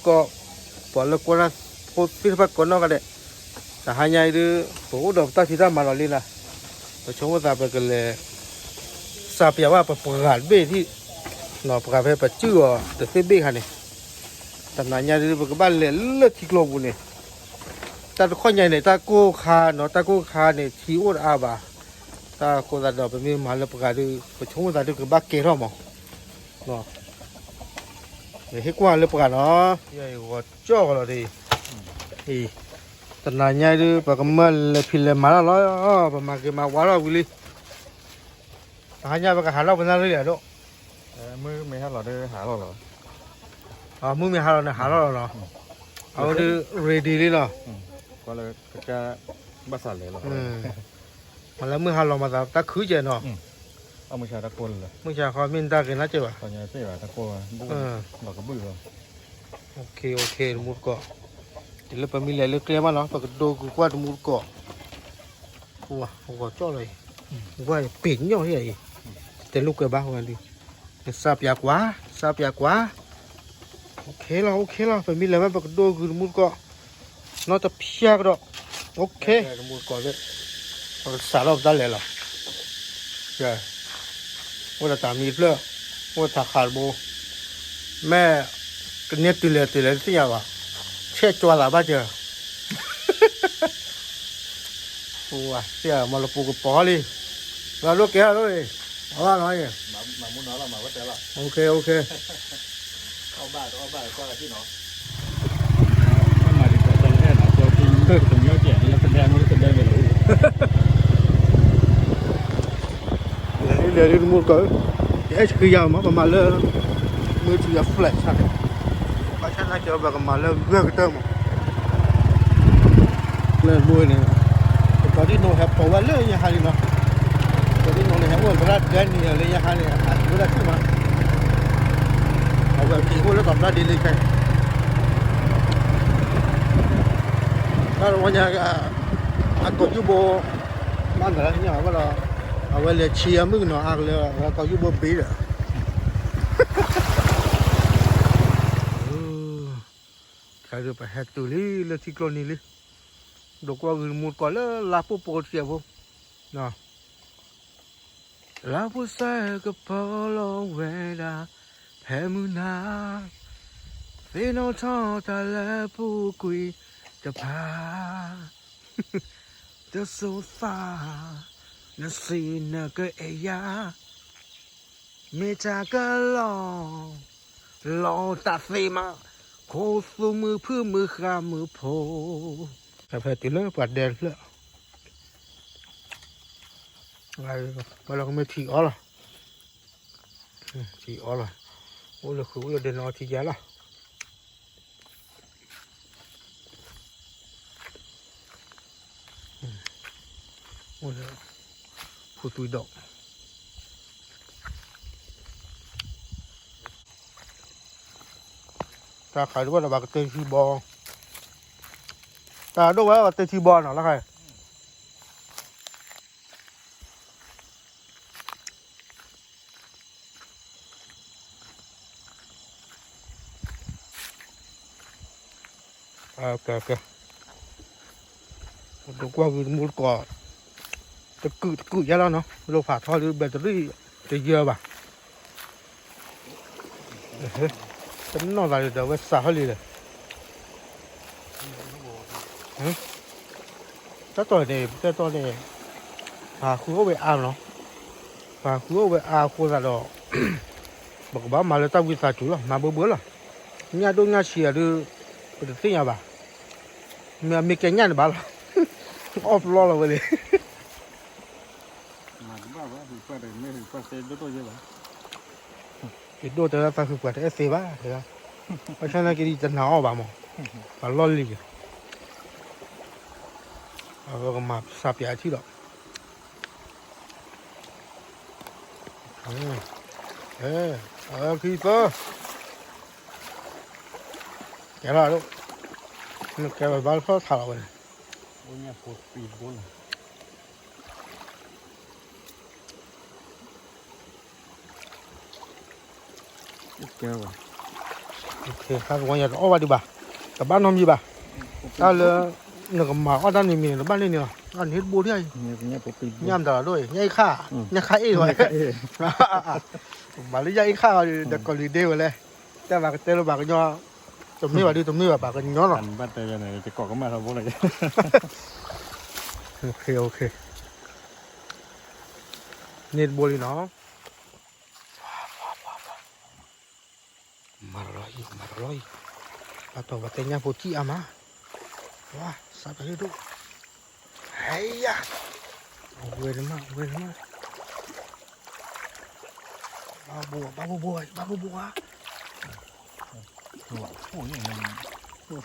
ကီၢ်, ပှၤလၢကွၢ်တၢ်ဖိသ့ၣ်တဖၣ်ကိးနီၢ်ဂၤဒဲး, တဟါညါအံၤဒုး ပအိၣ်ဒီးပတၢ်ဖံးတၢ်မၤလီၤလံလၢ်, ပဆိကမိၣ်သးပကလဲၤ စးပၠးဝဲပပှၤတဘ့ၣ်ထံၣ်, ပှၤဖဲပစုၣ်အီၤတသ့ဘ့ၣ်ခါန့ၣ်, တနၤညါဒုး ပကဘၣ်လဲၤလၢထံကျိပူၤန့ၣ်, တၢ်တခီညါန့ၣ် တၢ်ကိၢ်ခါနီၤ, တၢ်ကိၢ်ခါန့ၣ် ထံအိၣ်တအါဘၣ်, တၢ်အဃိသတးဒီး ပမ့ၢ်မၤလၢပှၤဒုး ပဆိကမိၣ်သးဒုးကဘၣ်ကဲထီၣ်မး ဟ့ၣ်ကွၢ်လၢပှၤနီၤ, ဂီၤကၠီၣ်ကလီၤဒ်အံၤ, တနၤညါဒုး ပကမၢလဲၤဖံးလဲၤမၤလီၤလီၤ, ပမၤက့ၤမၤဝါထီၣ်ဝံၤလံ, တဟါညါပကဟးထီၣ်ပနၢ်လၢယၤဒိၣ်, မုၢ်မ့ၢ်ဟါလီၤဒီးဟးလီၤလီၤ, မုၢ်မ့ၢ်ဟါလီၤန့ၣ်ဟးလီၤလီၤနီၤ, အဝဲဒုး ready လံနီၤ, ဘၣ်ဆၣ်လဲၤလီၤ မၤလၢမုၢ်ဟါလီၤမၤသးတၢ်ခုကဲနီၤ, မုၢ်ဆါခီမ့ၢ်တၢ်ဂ့ၤနၢ်ကဲဘၣ်, တမူတကိး, တုၤလၢပမ့ၢ်လဲၤလၢကျဲမးနီၤ ပကဒိဂုၤကွၢ်တမူတကိး, ဂီၤကၠီၣ်လီၤအံၤ, ကွၢ်ပ့ၤညီၣ်ဟ့ၣ်အံၤ, တဲလိာ်ကွဲဘၣ်ဝဲဒုး, နစးပၠးကွၢ်, စးပၠးကွၢ်, OK လီၤ OK လီၤ ပမ့ၢ်လဲၤဘၣ်ပကဒိဂုၤတမူတကိး, နီတဖျၢၣ်ကဒီး, OK တမူတကိး, ပကစးထီၣ်ပတၢ်လဲၤလီၤ, အိၣ်ဒီးတၢ်မံဖျၢၣ်, အိၣ်ဒီးတၢ်ဃးတဘိ, မ့ၢ် ကန့ၢ်တုၤလဲၤတုၤလဲၤတသ့ၣ်ညါဘၣ်, ဆဲးကၠွၤသးဘၣ်စၢၤ, ပဝဲသ့ၣ်မၤလပူၤကပီၤလံ, လီၤဒိၣ်ကဲလီၤဒိၣ်အံၤ, အဘၣ်လီၤအံၤ, OK OK လဲၤဒ်လဲၤဒ်တမူတကိး, ယအဲၣ်ဆှံယၤမး ပမၤလၢ မုၢ်ထူယၤ flat ဆၣ်န့ၣ်, ဘၣ်ဆၣ်နာ်က့ၤပကမၤလၢဂၢၢ်ကတၢၢ်မး, လၢဘိန့ၣ်, ပကီးဒံၣ်နိဟဲပိာ်ဝဲလၢညါဟါလံနီၤ, ပကီးဒံၣ်နိန့ၣ် ဟဲအိၣ်သရၣ်ဒၢနံၤလၢညါဟါန့ၣ် အက့ၤဝဲဒၣ်ထံၣ်မး, အဝဲက့ၤအိၣ်လၢကီးဖျါဒ်န့ၣ်ခဲ, တၢ်တဝီညါ အကိးယူၢ်ဘိ, ဘၣ်နသးလၢညါဘၣ်ဒီး, အဝဲလဲၤဆံအမုၣ်ကနီၤအါကလၢ အဝဲကိးယူၢ်ဘိဘ့ဒီး, ခဲဒုးပဟဲတုၤလံလၢထံကျိနံၤလံ, ဒိးကွၢ်ဂုၤတမူတကိးလၢလါပိၢ်ပိၢ်တစဲးဖိ, လါဖိစဲကပီၤလီၤဝဲဒၣ်, ဖဲမုၢ်နၤ, သ့ၣ်နီၣ်ထီၣ်တၢ်လၢပူၤကွံာ်တဖၣ်, တစိၤသး, နစံးနကအဲၣ်ယၤ, မ့ၢ်တၢ်ကလီၤ, လီၤတၢ်သ့မး, ခိၣ်သူမုၢ်ဖုမုၢ်ဃါမုၢ်ဖိ, ဖဲတုၤလၢပှၤဒဲတဖျၢၣ် ပှၤလီၤကမ့ၢ်ထံအီလီၤ, ထံအီလီၤ, အိၣ်လၢဃုာ်အိၣ်လၢဒဲန့ၣ်အီထံယါလီၤ, အိၣ်လၢ ဖိသွံဒိၣ် တၢ်ခးဒ်ဝဲဒီးဘၣ်ကတၢၢ်ထံဘီ, တၢ်ဒိၣ်ဝဲဘၣ်ကတၢၢ်ထံဘီနီၤလၢခါ, ကဲကဲ, ဒိးကွၢ်ဂုၤတမူတကိး, တကုာ်တကုာ်ယါလီၤနီၤ, လိၣ်ဖးထီဒုး battery တယၢဘၣ် တနီၣ်သးဒီး အဝဲစးထီၣ်လံဒီး, တၢ်တီၢ်န့ၣ် ပတဲတီၢ်န့ၣ်, ပှၤဃုအိၣ်ဝဲအါနီၤ, ပှၤဃုအိၣ်ဝဲအါအဃိသတးဒီး, ပကဘၣ်မၤလၢတၢ်ဝံသးစူၤလီၤ, မၤဘၢဘၢလီၤ, ညၣ်ဒိၣ်ညၣ်ဆံးအဒုး, ပတသ့ၣ်ညါဘၣ်, မ့ၢ်အမ့ၢ်ကဲညၣ်န့ၣ်ဘၣ်လီၤ, အီၣ်ပျီလီၤဝဲလံ ယဒိၣ်တဲလၢသးဃုပှၤတအဲၣ်သ့ဘၣ်, ဘၣ်ဆၣ်နာ်က့ဒီးတနာ်အီၣ်ဘၣ်မး, ပှၤလီၢ်လံၤက့ၤ, အဝဲကမၤစးပၠးအထံၣ်ဒီး, အဝဲခံသၢ, ကဲလီၤ, ကဲလီၤဘၣ်လၢဖီၣ်ထးလီၤဝဲန့ၣ်, ကဲဘၣ်, တၢ်တဝီညါတအီၣ်ဘၣ်ဒံးဘၣ်, တဘၣ်နီတမံၤဘၣ်. တၢ်လၢ နကမၤအီၣ်တၢ်န့ၣ်မံၤန့ၣ် တဘၣ်န့ၢ်န့ၣ်လီၤ. အန့ၣ်တဘိဒၣ်အံၤ, ညၣ်မတၤလီၤဒိၣ်အံၤ, ညၣ်အ့ၣ်ခါ, ညၣ်ခါအ့ၣ်လီၤ. မၤလၢညၣ်အ့ၣ်ခါအီၤဒီး ကီၢ်လံၤဒ့ဝဲလဲၣ်, တၢ်ဘၣ်ကတဲလၢပှၤကညီ, တမ့ၢ်ဘၣ်ဒုးတမ့ၢ်ဘၣ် ပှၤကညီနီၤ. ဘၣ်တဲယၤန့ၣ် ယကီးကမၣ်ထီဘိလီၤ. န့ၣ်တဘိလံနီၤ. မၤတလီၤအံၤ, မၤတလီၤအံၤ, ဘၣ်တီၢ်ပှၤတဲညၣ်ဖိကံၣ်အါမး, ဝါ, စးတၢ်ဟ့ၣ်ဒိၣ်, ဟဲယၤ, အဝဲန့ၣ်မး, အဝဲန့ၣ်မး, ဘၣ်ဘိဘၣ်, ဘၣ်ဘိဘိဘၣ်, ဘၣ်ဘိဘိဘၣ်, ဘၣ်လီၤဘိဘၣ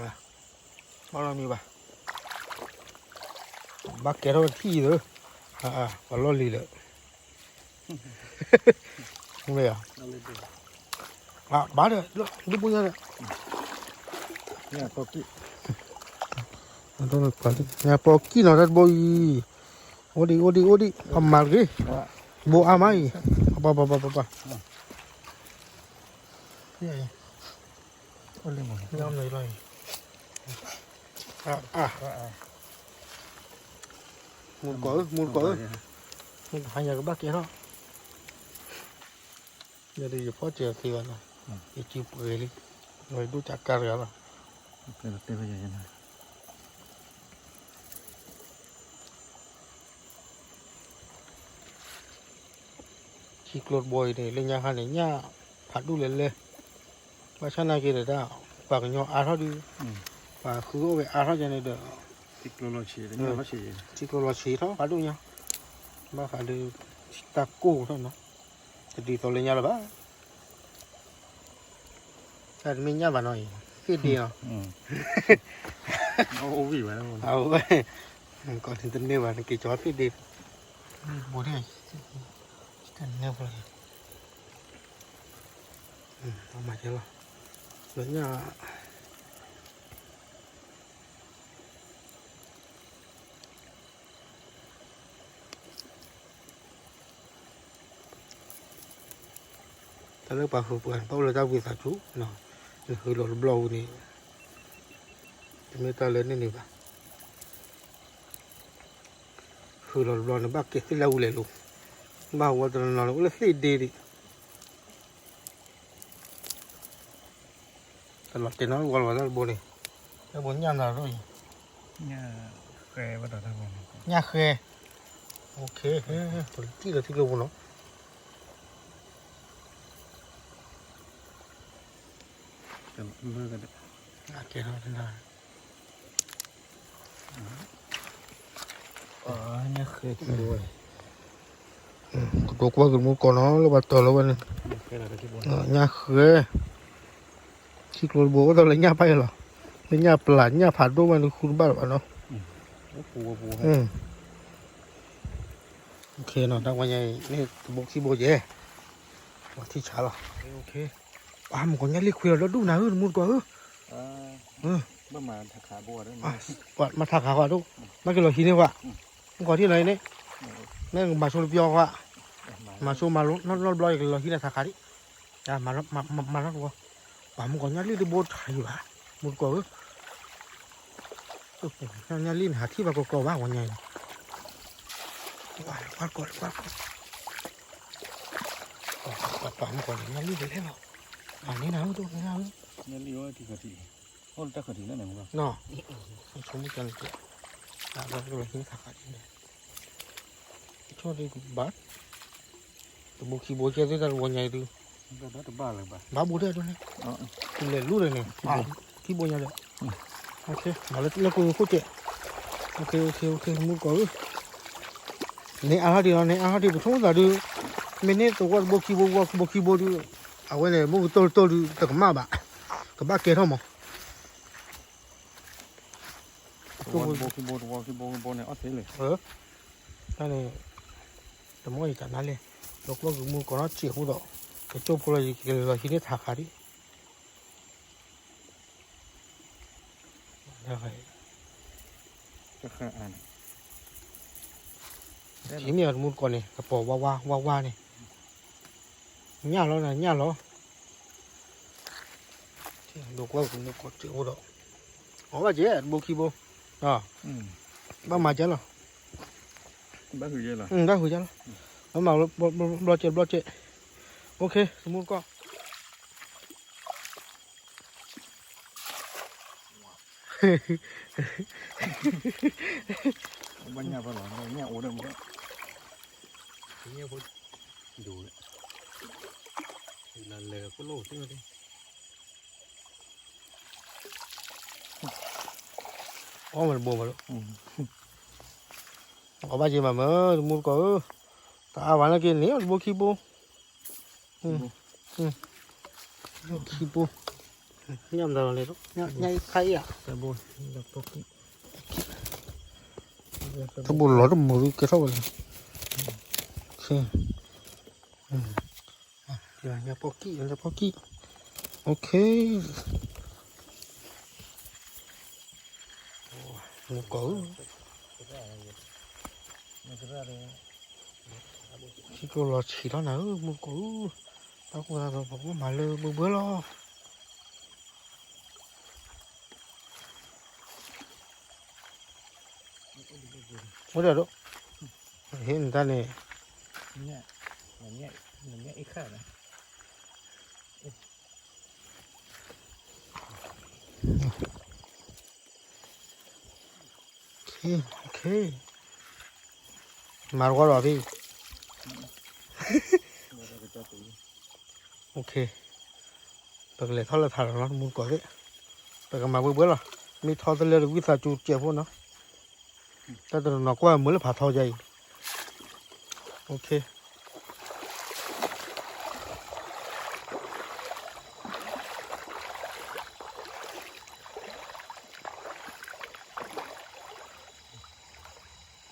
်, ဘၣ်လီၤမံၤဘၣ်, ဘၣ်ကဲထီၣ်ထံၣ်အံၤသၢ, ပှၤလီၢ်လံၤလၢာ် မ့ၢ်ဧါ, ဘၣ်ဒီး ဒုးပူညါဒီး, ညၣ်ပီကံၣ်နီၤ တၢ်တဘိအံၤ, အိၣ်ဒံး အိၣ်ဒံး အိၣ်ဒံး, အမၤတဂ့ၤ, ဘိအါမးအံၤ, ပၢ်ပၢ်ပၢ်ပၢ်ပၢ်, မူတကိးဧၢ, မူတကိးဧၢ, မူတဟါညါကဘၣ်ကဲထီၣ်, ယဲဒၣ်ယဖီၣ်စၢၤသ့ဘၣ်နီၤ, ယစုပှဲၤလံ, ဝဲဒိၣ်ကးကါတဂၤလီၤ. ထံကျိတဘိအံၤန့ၣ် လၢညါခါန့ၣ် ညၣ်ဖးဒိၣ်လဲၣ်လဲၣ်, ဘၣ်ဆၣ်နာ်က့ၤဒီးတၢ် ပှၤကညီအါထီၣ်ဒုး, ပှၤဃုအီၣ်ဝဲအါထီၣ်ယဲန့ၣ်ဒီး, ထံကျိလီၤဆံးထီၣ်ဖးဒိၣ်ညါ, ဘၣ်ဃးဒီး တၢ်ကိၢ်ထီၣ်နီၤ, တဒ်သိးလၢညါလၢၤဘၣ်. တၢ်တမ့ၢ်ညၣ်ဘၣ်နီၤအံၤ, သ့ၣ်ဒ့နီၤ, အဝဲ, ကီၢ်န့ၣ်တန့ၢ်ဘၣ် နက့ၤကၠီသ့ၣ်ဒ့, ဘိဒၣ်, တန့ၢ်ဖိလီၤ, မၤကဲလီၤ, လၢညၣ် တၢ်လၢပှၤဃုပှၤန့ၣ် ဘၣ်အိၣ်လၢတၢ်ဝံသးစူၤ, နဃုလီၤတဘျီဝံၤန့ၣ်, တမ့ၢ်တၢ်လၢန့ၣ်န့ၣ်ဘၣ်, ဃုလီၤတဘျီန့ၣ် ဘၣ်ကဲသ့ၣ်လၢဝံၤလဲၤလိၤ, ဘၣ်ဝဲတနီၤနီၤန့ၣ် အိၣ်လၢသ့ၣ်ဒ့ဒံး တလီၤတဲာ်နီတဝီလၢၤဘၣ်တၢ်တဘိန့ၣ်, တၢ်ဘိညၣ်နၤဒိၣ်အံၤ, ညၣ်ဃဲ, ပတံၢ်လီၤထံကျိပူၤနီၤ, ကဲထီၣ်, ကတိၤကွၢ်က့ၤမူကီၢ်နီၤ လၢပှၤတီၤလီၤဝဲန့ၣ်, ညၣ်ဃဲ, ထံကျိတဘိအိၣ်ဒီးလၢညၣ်ပၢ်အံၤလီၤ, လၢညၣ်ပျၢ်ညၣ်ဖးဒိၣ်ဝဲန့ၣ် ဃုတဘၣ်လၢၤဘၣ်နီၤ, တၢ်ဝဲညါအံၤ န့ၣ်တဘိခံဘိယဲၢ်, ပှၤထံၣ်ဆါလီၤ, ပှၤမုၢ်ကီၢ်ညၣ်လံၢ်ခွံလီၤဒီဒူၣ်နၤဧၢ တမူတကိးဧၢ, မၤထးခးဃီဒိၣ်, မၤက့ၤလီၤဟံးန့ၢ်ပှၤ, မုၢ်ကီၢ်ထံၣ်လီၤအံၤန့ၣ်, မ့ၢ်ကမၤဆိလၢပယီၤကွၢ်, မၤဆိမၤလိနီတဘျီ ယကလီၤဟံးန့ၢ်ထးခးဒံး, မၤနီတဝီ, ပှၤမုၢ်ကီၢ်ညၣ်လံၢ်တဘိထးယံၤဘၣ်, မူတကိးဧၢ ညၣ်လံၢ်န့ၣ် ဟးထံၣ်ဘၣ်ကီကီဘၣ် ဝဲညါအံၤ, ကွၢ်တကိး ကွၢ်တကိး, ပှၤမုၢ်ကီၢ်န့ၣ် ညၣ်လံၢ်တလဲၣ်လီၤ, အန့ၣ်နၤဧၢ တအိၣ်န့ၣ်နၤဧၢ, ဆိကမိၣ်ကန့ၣ်ကဲ, ဆိကမိၣ်ကန့ၣ်ကဲ, ဆိကမိၣ်ဘၣ် တဘိခံဘိကဲသ့ၣ်တၢ်တဝီညါအံၤဒုး, ဘၣ်ဘိဒၣ်ဒ်န့ၣ်, လဲၤလူလၢာ်န့ၣ်, ခံဘိညါဒီး, မၤလၢနဲကိၢ်ခိၣ်ကဲ, မူတကိးဧၢ, န့ၣ်အါထီၣ်ဒံးလီၤ န့ၣ်အါထီၣ်ဒံး ပဆိကမိၣ်သးဒုး, မ့ၢ်န့ၢ်သဝီတဘိခံဘိ ဝီခံဘိခံဘိဒုး, အဝဲန့ၣ် မုၢ်ကတိၢ်တတိၢ်ဒုး တကမၣ်ဘၣ်, ကဘၣ်ကဲထီၣ်မး တဘိခံဘိ တဝီခံဘိခံဘိန့ၣ် အီၣ်သ့လံ, တၢ်န့ၣ်, တမ့ၢ်ယတၢ်နါလဲၣ်, လီၤကျိကမူကီၢ်နီၣ်စံာ်အဃိဒီး, ကကၠိဖိလီၤ ယကလဲၤလီၤဟံးန့ၢ်ထးခးဒံး, ဟံးန့ၢ်အီၤတမူတကိးန့ၣ် ကပိာ်ဝါဝါဝါဝါန့ၣ်, ညၣ်လီၤနၤ ညၣ်လီၤ ဒိကွၢ်မူကီးစဲးအိၣ်ဒီး, အီၣ်ဘၣ်ကဲ တဘိခံဘိ, ဘၣ်မၤကဲလီၤ, ဘၣ်ဟုးကဲလီၤ, ဘၣ်မၤဘျီကဲဘျီကဲ, အိၣ်ခ့ တမူတကီၢ် ဘၣ်ညၣ်ဖဲလီၤ, ညၣ်အိၣ်ဒီးမူ, ညၣ်ဖိ, ဒိၣ်, လၢလဲၤခိၣ်လိၣ်သ့ၣ်, အီၣ်မးတဘိမးလီၤ, အီၣ်ဘၣ်က့မးမၢ် တမူတကီၢ်ဧၢ, တအါဘၣ်နာ်က့န့ၣ် တဘိခံဘိ ခံဘိ, ညၣ်မတၤလီၤလဲၣ်, ညၣ်ခါအံၤဧါ, တဘိလီၤတမုာ်ကဲထီၣ်ဝဲလီၤ, ညၣ်ပီၣ်ကံၣ် ညၣ်ပီၣ်ကံၣ်, အိၣ်ခ့ မူကီၢ်ဧၢ, ထံကျိလီၤဆံးထီၣ်နၤဧၢ မူကီၢ်ဧၢ, တၢ်ကိၢ်တၢ်ဂီၤပကမၤလၢဘှဲဘှဲလီၤ, အိၣ်ဒီးဒိၣ်, ဟ့ၣ်နတၢ်န့ၣ် မၤတဝီဒီးဖံ, ပကလဲၤထီၣ်လၢထးလီၤနီၤ တမူတကိးသ့ၣ်, ပကမၤဘှဲဘှဲလီၤ, မ့ၢ်ထီတလၢတဝံသးစူၤစဲးဖိနီၤ, တၢ်တနီၤနီၤကွၢ်မုာ်လၢဖးထီယါအံၤ,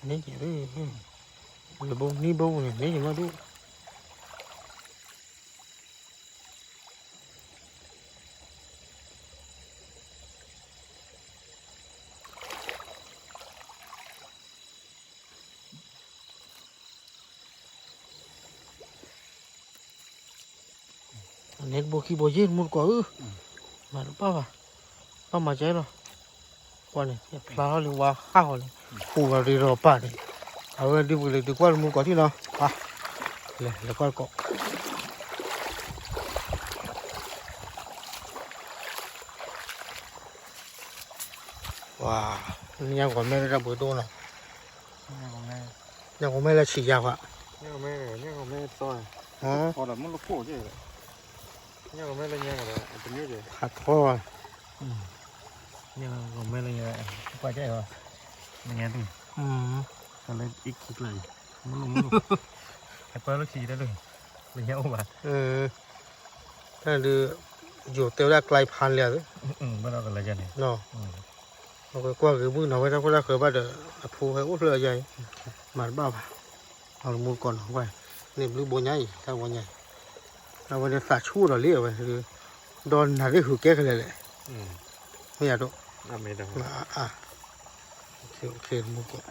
န့ၣ်က့ၤ, လၢဘိနံၣ်ဘိပူၤန့ၣ် န့ၣ်က့ၤမးဒိၣ်, န့ၣ်တဘိခံဘိယ့ၣ် တမူတကိးဧၢ, မၤတဘၣ်ဘၣ်, ဘၣ်မၤကဲလီၤ, ကွၢ်န့ၣ် ဖျါထီၣ်လံဝါဟးဂီၤလံ, ဃူဂၤရ့ဒီးပာ်န့ၣ်, အဝဲဒုးပကလဲၤဒုးကွၢ်တမူတကိးထံၣ်နီၤ, လဲၤလဲၤကွၢ်တကိး ပှၤ, ညၣ်ဂီၤမဲတၢ်ဘှံးဒိၣ်နီၤ, ညၣ်ဂီၤမဲလၢဆံးယါပှၤ, ဖးထီ, ညၣ်ဂီၤမဲလၢညါ, ကွၢ်ကဲ, လၢညါဒုး, လၢအံၤခံကျါအံၤ, မ့ၢ်လိၣ်မ့ၢ်လိၣ်, ဟဲပၢလၢခံတၢ်ဒုး, လၢညါအိၣ်ဘၣ်, တၢ်ဒုး, ယိၤတဲဝဲဒၣ်ကျါဖးလၢာ်သ့, ဘၣ်ဒီးကလၢယါန့ၣ်, အဝဲကွၢ်ဂ့ၤမုၣ်နီၤ ဝဲတၢ်ဖိတၢ်ဃၢၤဘၣ်ဒီး အဖိဟဲအိၣ်ဖျဲၣ်အယါအံၤ, မၤတဘၣ်ဘၣ်, အတမူတကိးနီၤ, န့ၣ်ဘျုးဘိညါအံၤ တၢ်ဝဲညါအံၤ, အဝဲန့ၣ်သးဆူၣ်ဒီးလံအဝဲ, ဒီးနၤသ့ၣ်ဃုာ်ကဲကလဲာ်လဲၣ်, မ့ၢ်ယၤဒိၣ်, မ့ၢ်, တမူတကိး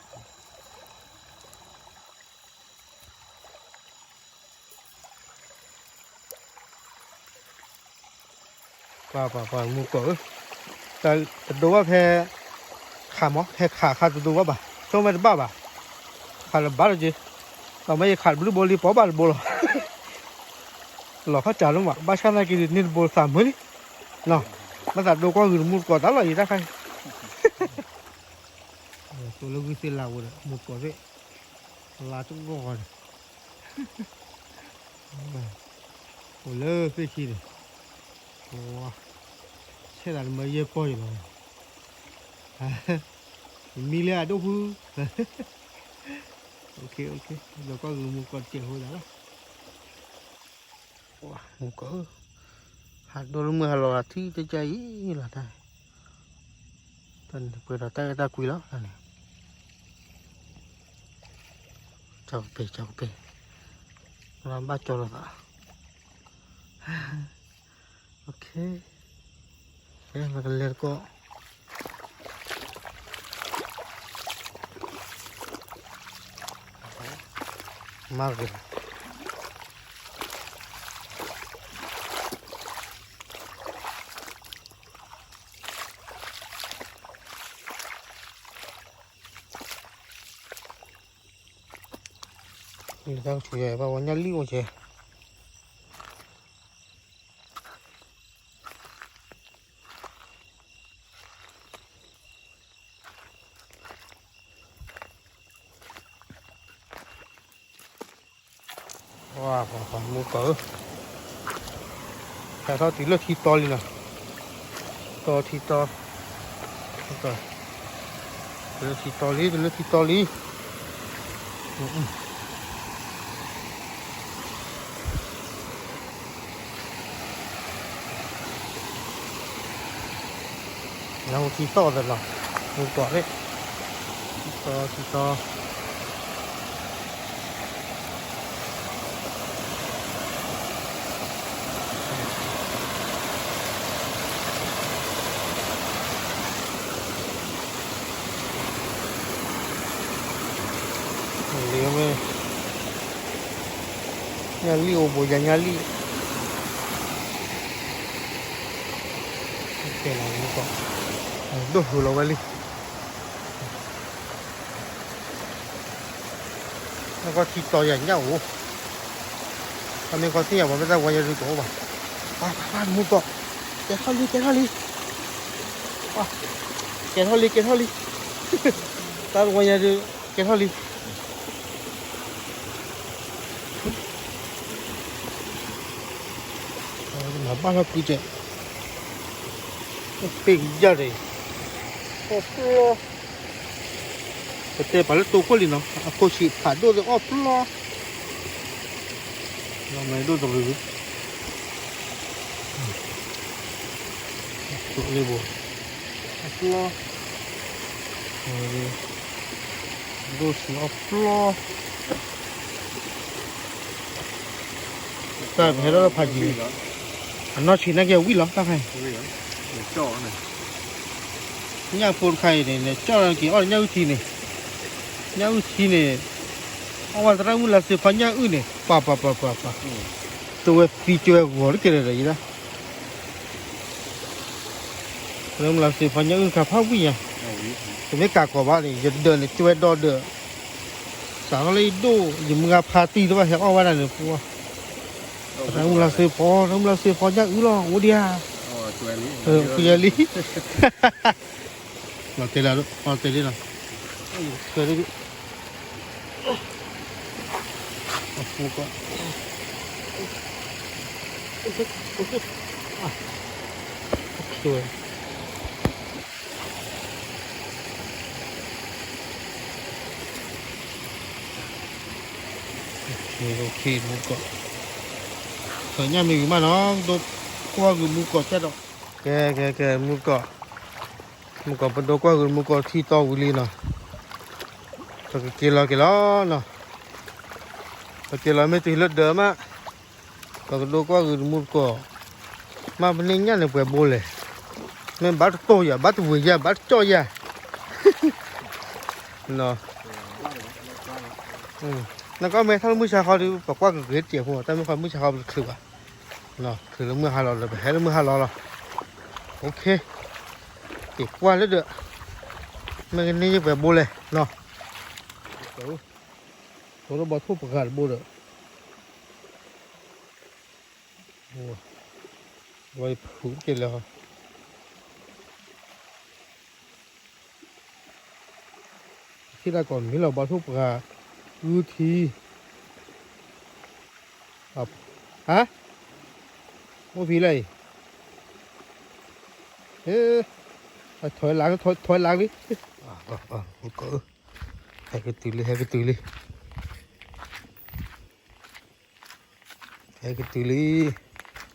ပှၤပှၤပှၤမူကီၢ်ဧၢ, တဒိဘၣ်ဖဲ, ခးမး ဖဲခးခးတဒိဘၣ်ဘၣ် ဆိကမိၣ်တဘၣ်ဘၣ်, ခးလၢဘၣ်လီၤက့ၤ, ဒီးမ့ၢ်ယခးတဘျုးဘိလံ ပိာ်ဘၣ်တဘိလီၤ, လီၤခီၣ်စးလၢမး ဘၣ်ဆၣ်သနာ်က့န့ၣ်တဘိသးမုာ်လံ, ဘၣ်သးဒိကွၢ်ဂုၤတမူတကိးတၢ်လီၤယံၤတၢ်ခါအံၤ သိလၢဂုၢ်သ့ၣ်လၤဝဲဒီး မူတကိးသ့ၣ်, လါတဂီၢ်ဂီၢ်န့ၣ်, အိၣ်လၢသ့ၣ်ခံန့ၣ်, ဆဲးသးတမၢယဲၢ်ပီၢ်ယလီၤ, မံလၢအဒိၣ်ဖု, ဒီးကွၢ်ဂုၤမူတကိးတစဲးဖိသးလီၤ မူတကိးဧၢ, ဟးဒိၣ်လၢမုၢ်ဟးလီၤဂာ်ထံတကါအံၤလီၤတၢ်, တၢ်န့ၣ်ပှဲၤဒီးတၢ်အဲၣ်တၢ်ကွံလီၤန့ၣ်, ကပ့ၤ ကပ့ၤ, ဘၣ်ကၠီလိာ်သး, ပကလဲၤတကိး မၤဂ့ၤလီၤ, လၢတၢ်ကဆူးယဲ ဘၣ်ဝဲညၣ်လံၣ်အိၣ်ကဲ ဝါ ပှၤမူကီၢ်ဧၢ, ဟဲထီၣ်တုၤလၢထံတီလံနီၤ, တီထံတီ, တလၢထံတီလံ တလၢထံတီလံ, နဟူထံတီသ့လီၤ, မူကီၢ်သ့ၣ်, ထံတီ ထံတီ လံၤမ့ၢ် ညၣ်လံၣ်အိၣ်ဘိယၤညၣ်လံၣ်, ကဲလီၤမူကီၢ်, ဒိၣ်ဟူးလီၤဝဲလံ. နကီၢ်ထံတီယၤညၣ်အိၣ်, အမ့ၢ်ကီၢ်သ့ၣ်ညါပှၤမ့ၢ်တၢ်ဝါယၤဒုးတအိၣ်ဘၣ်, ပၢ်ပၢ်ပၢ်မူကီၢ်, ကဲထီၣ်လံ ကဲထီၣ်လံ, ကဲထီၣ်လံ ကဲထီၣ်လံ, တၢ်ဝါယၤဒုး ကဲထီၣ်လံ. မၤဘၣ်ထီၣ်ကွံာ်ကဲ, ပ့ၢ်ကယၢ်ဒီး, အီၣ်ပျီ, ပတဲပှၤလၢတိခိၣ်လံနီၤ အခိၣ်ဆံးဖးဒိၣ်သ့ၣ်အီၣ်ပျီ, မၤဒိၣ်တရူး, အီၣ်ပျီ, ဒိၣ်ဆံးအီၣ်ပျီ. တၢ်ပဟဲထီၣ်လၢဖးယံၤ, အနီၢ်ဆံးနာ်က့အဝံၣ်လီၤ တၢ်ဖဲ, ညၣ်ဖိတခါအံၤန့ၣ် နကၠီၣ်လီၤက့ၤအီၣ်ညၣ်အုၣ်ထံန့ၣ်, ညၣ်အုၣ်ထံန့ၣ်, အီၣ်ဝဲသရၣ်မုၣ်လါစ့ဖီညၣ်အုၣ်န့ၣ် ပှၤပှၤပှၤပှၤပှၤ, ကၠိဝဲသံကၠိဝဲဂီၤတက့ၢ်ဒီးယဒၣ် လၢမုၢ်လၢ်စ့ဖီညၣ်အုၣ်တခါဖးဝံၣ်ညါ, တမ့ၢ်ကးကီးဘၣ်န့ၣ် ယဒၢးန့ၣ် ကၠိဝဲဒီဒၢး, စးထီၣ်လၢယဒိၣ် ယမုၢ်ဂၤဖါတံၢ်တဘၣ်ဟဲအီၣ်ဝဲဒၣ်န့ၣ်ပှၤ, လၢမုၢ်လၢ်စ့ဖီ လၢမုၢ်လၢ်စ့ဖီညၣ်အုၣ်လီၤ အိၣ်ဒံးဧါ, ဖုယဲလံ, လီၤတဲာ်လံ, လီၤတဲာ်လံနီၤ, ဆၢဒၣ် အပူၤကီး, မူကီး, သၢညၣ်မ့ၢ်ဂ့ၤမးနီၤ ဒိကွၢ်ဂ့ၤမူကီးကၢ်ဒီး, ကဲ ကဲ ကဲ မူကီး, မူကီး ပဒိကွၢ်ဂ့ၤမူကီးထံတီဝံၤလံနီၤ, ပကက့ၤလီၤက့ၤလီၤနီၤ, ပက့ၤလီၤမ့ၢ်တုၤလၢဒၢးမး, ပကဒိကွၢ်ဂ့ၤမူကီး, မ့ၢ်ပန့ၢ်ညၣ်န့ၣ်ပှဲၤဘိလဲၣ်, မ့ၢ်ဘၣ်တတိၢ်ယၤ ဘၣ်တဝံၤယၤ ဘၣ်တကၠီၣ်ယၤ, နီၤ, နကီၢ်မ့ၢ်ထီၣ်လၢမုၢ်ဆါခီဒီး ပကွၢ်ကဂ့ၤတစဲးဖိ တၢ်မ့ၢ်ခီမုၢ်ဆါခီပတချုးဘၣ်, ချုးလၢမုၢ်ဟါလီၤဒီး ပဟဲလၢမုၢ်ဟါလီၤလီၤ, အိၣ်ခ့, က့ၤကွၢ်လၢဒၢး, မ့ၢ်ကန့ၢ်ယပှဲၤဘိလဲၣ်နီၤ, သိလၢဘီထိၣ်ပှၤဂၤတဘိဒီး ဝဲဖုးက့ၤလၢဟီ, ထံၣ်တၢ်ကိးမံၤလီၤ ဘီထိၣ်ပှၤဂၤ, ဂုထံ, ဟါ, အိၣ်ဖဲလဲၣ်အံၤ, ထီၣ်လၢ်, ထီၣ်လၢ်လံ, ဟဲကတုၤလံ ဟဲကတုၤလံ. ဟဲကတုၤလံ,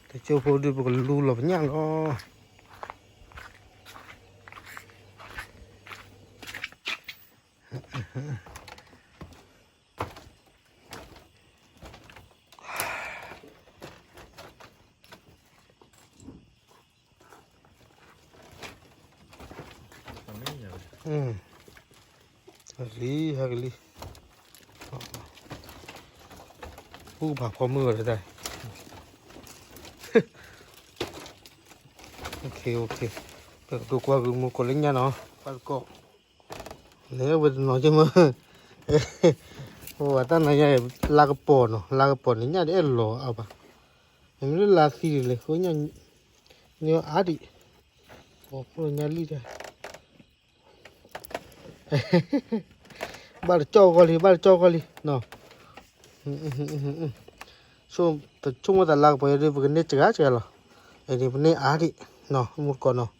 တကၠိဖိဒုးပကလူလီၤပညၣ်လီၤ. ဟဲကလံ ဟဲကလံ, ပူၤကဖးဖီမုၢ်ဝဲတၢ်, ပကဒိကွၢ်ဂ့ၤမူကီးလၢညၣ်နီၤ ပၢ်တကီၢ်, လဲၤဝဲတနီၤက့မ့ၢ်, အတၢ်နၤညါ လါကပီၤနီၤ, လါကပီၤန့ၣ် ညၣ်တအဲၣ်လီၤအါဘၣ်. မ့မ့ၢ်လၢလါသံဒ်လဲၣ် ဃိညၣ် ညၣ်အါဒံး, ပှၤဖှိၣ်ညၣ်လံၣ်တၢ် ဘၣ်တကၠီၣ်ဂီၢ်လံ ဘၣ်တကၠီၣ်ဂီၢ်လံနီၤ. ဆိကမိၣ်သးလါကပီၤယၤဒ် ပကန့ၢ်စှၤစှၤလီၤ. အန့ၣ် ပန့ၢ်အါဒံးနီၤ မူတကိးနီၤ.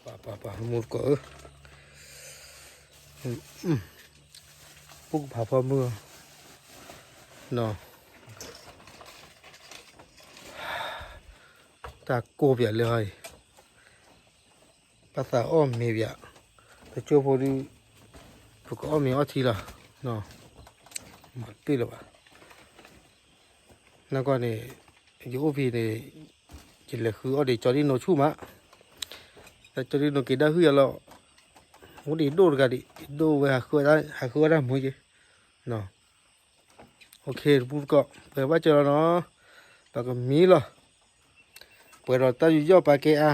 ပှၤ ပှၤ ပှၤ မူတကိးဧၢ, ပူၣ်ကဖးဖီမုၢ်အီၤနီၤ. တၢ်ကိၢ်ပၠးလၢဟီအံၤ, ဘၣ်သးအီၣ်မ့ၤပၠး, တကၠိဖိဒုး ပကအီၣ်မ့ၤအီထံလီၤ, မၤတပ့ၢ်လၢၤဘၣ်. နကွၢ်န့ၣ် ယအိၣ်ဖဲန့ၣ် ယလဲၤဃုအီၣ်ဒံးကၠီဒံနိဆူၣ်မး, တၢ်ကၠီဒံနိက့ၤဒၣ်ဟုၣ်ယၤလီၤ, အိၣ်ဒံးဒိၣ်တဂၤဒံး ဒိၣ်ဝဲ ဟးဃုအီၣ်တၢ်မူက့ၤ. တပူၤတကိး ပှဲၤဘၣ်စၢၤလီၤနီၤ, ပကမံလီၤ, ပှဲၤဒီးတၢ်ယူးယီၣ်ပာ်ကဲအါ